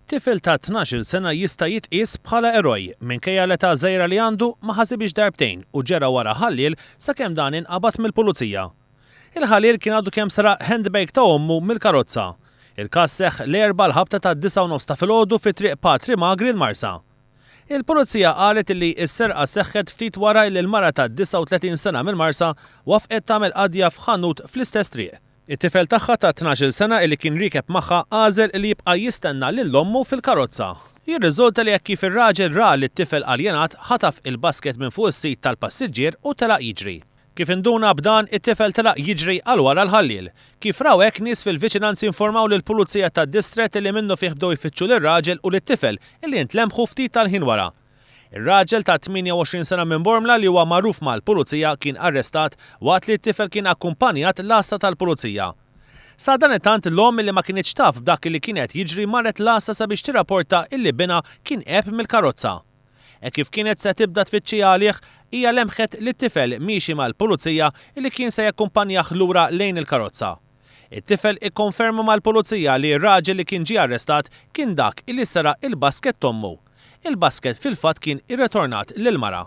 Tifel ta' 12-il sena jista' jitqies bħala eroj. Minkejja l-età żgħira li għandu, ma ħasibhiex darbtejn u ġera wara ħalliel sakemm dan inqabad mill-Pulizija. Il-ħalliel kien għadu kemm seraq handbag ta' ommu mill-karozza. Il-każ seħħ l-Erbgħa l-ħabta tad-disgħa u nofs ta' filgħodu fi Triq Patri Magri l-Marsa. Il-Pulizija qalet illi s-serqa seħħet ftit wara illi l-mara ta' 39 sena mill-Marsa wafqet tagħmel qadja f'ħanut fl-istess triq. It-tifel tagħha ta' 12-il sena illi kien riekeb magħha għażel li jibqa' jistenna lil ommu fil-karozza. Jirriżulta li hekk kif ir-raġel ra lit-tifel aljenat, ħataf il-basket minn fuq is-sit tal-passiġġier u telaq jiġri. Kif induna b'dan, it-tifel telaq jiġri għal wara l-ħalliel. Kif raw hekk, nies fil-viċinanzi informaw lill-Pulizija tad-Distrett illi minnufih bdew jfittxu lir-raġel u lit-tifel illi intlemħu ftit tal-ħin wara. Ir-raġel ta' 28 sena minn Bormla li huwa magħruf mal-Pulizija kien arrestat waqt li t-tifel kien akkumpanjat l-għassa tal-Pulizija. Sadanittant l-omm li ma kinitx taf b'dak li kien qed jiġri marret l-għassa sabiex tirrapporta illi binha kien għeb mill-karozza. Hekk kif kienet se tibda tfittxija għalih, hija lemħet lit-tifel miexi mal-Pulizija illi kien se jakkumpanjah lura lejn il-karozza. It-tifel ikkonferma mal-Pulizija li r-raġel li kien ġie arrestat kien dak illi seraq il-basket t'ommu. Il-basket fil-fatt kien irritornat lill-mara.